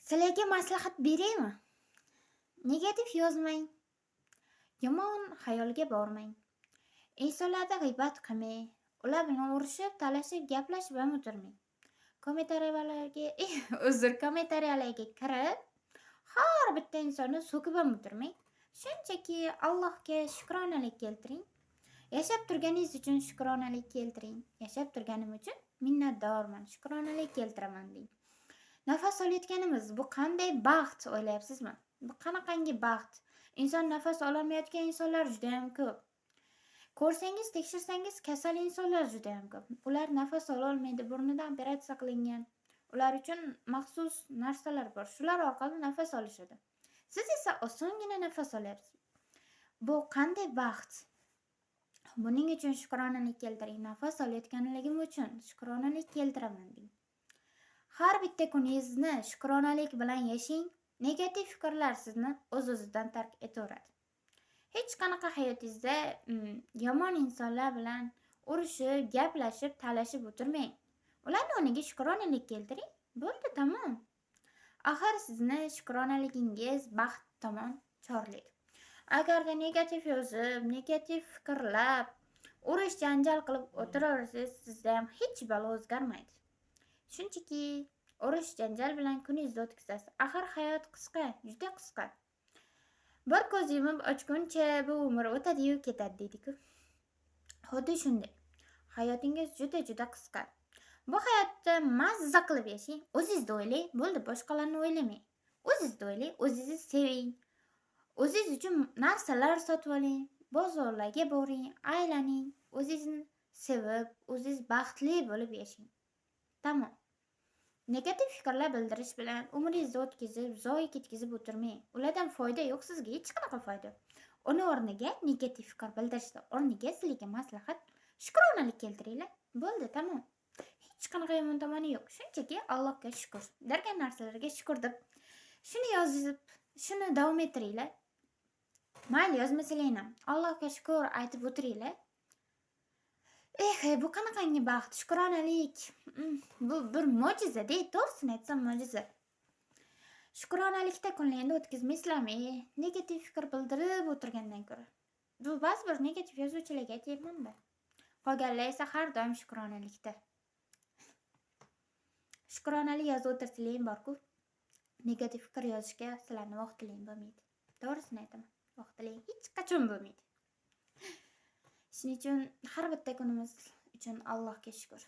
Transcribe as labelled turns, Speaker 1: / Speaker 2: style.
Speaker 1: Sizlarga maslahat beraymi? Negativ yozmang. Yomon xayolga bormang. Insonlarda g'iybat qilmang. Ular bilan urushib, talashib, gaplashib ham o'tirmang. Kommentariyalarga, uzr, kommentariyalarga kirib, har bitta insonni so'kib ham o'tirmang. Shunchaki Allohga shukronalik keltiring. Yashab turganingiz uchun shukronalik keltiring. Yashab turganim uchun minnatdorman, shukronalik keltiraman deng. Nafas olayotganimiz bu qanday baxt, o'ylayapsizmi? Bu qanaqangi baxt? Inson nafas ololmayotgan insonlar judayam ko'p. Ko'rsangiz, tekshirsangiz, kasal insonlar judayam ko'p. Ular nafas ololmaydi, burnidan operatsiya qilingan. Ular uchun maxsus narsalar bor. Shular orqali nafas olishadi. Siz esa osongina nafas olyapsiz. Bu qanday baxt? Buning uchun shukronalik keltiring. Nafas olayotganligim uchun shukronalik keltiraman deng. Har bitta kuningizni shukronalik bilan yashang. Negativ fikrlar sizni o'z-o'zidan tark etaveradi. Hech qanaqa hayotingizda yomon insonlar bilan urushib, gaplashib, talashib o'tirmang. Ularni o'rniga shukronalik keltiring. Bo'ldi, tamom. Axir sizni shukronaligingiz baxt tomon chorlaydi. Agarda negativ yozib, negativ fikrlab, urush janjal qilib o'tiraversangiz, sizda ham hech balo o'zgarmaydi. Shunchaki urush janjal bilan kuningizni o'tkazasiz. Axir hayot qisqa, juda qisqa. Bir ko'z yumib ochguncha bu umr o'tadi-yu ketadi deydi-ku. Xuddi shunday. Hayotingiz juda-juda qisqa. Bu hayotda mazza qilib yashang, o'zingizni o'ylang, bo'ldi, boshqalarni o'ylamang. O'zingizni o'ylang, o'zingizni seving. O'zingiz uchun narsalar sotib oling, bozorlarga boring, aylaning, o'zingizni sevib, o'zingiz baxtli bo'lib yashang. Tamom. Negativ fikrlar bildirish bilan umringizni o'tkazib, zoyi ketkazib o'tirmang. Ulardan foyda yo'q sizga, hech qanaqa foyda yo'q. Uni o'rniga, negativ fikr bildirishni o'rniga sizlarga maslahat: shukronalik keltiringlar. Bo'ldi, tamom. Hech qanaqa yomon tomoni yo'q. Shunchaki Allohga shukur. Bergan narsalarga shukur deb shuni yozib, shuni davom ettiringlar. Mayli, yozmasalar ham Allohga shukur aytib o'tiringlar. Eh, bu qanaqangi baxt, shukronalik. Bu bir mo'jiza-da, to'g'risini aytsam, mo'jiza. Shukronalikda kunlarni o'tkazmaysizlarmi? Negativ fikr bildirib o'tirgandan ko'ra. Bu ba'zi bir negativ yozuvchilarga aytyapman-da. Qolganlar esa har doim shukronalikda. Shukronali yozib o'tirsanglar bor-ku, negativ fikr yozishga sizlarni vaqtlaring bo'lmaydi. To'g'risini aytaman. Vaqtlaring hech qachon bo'lmaydi. Shuning uchun har bitta kunimiz uchun Allohga shukur.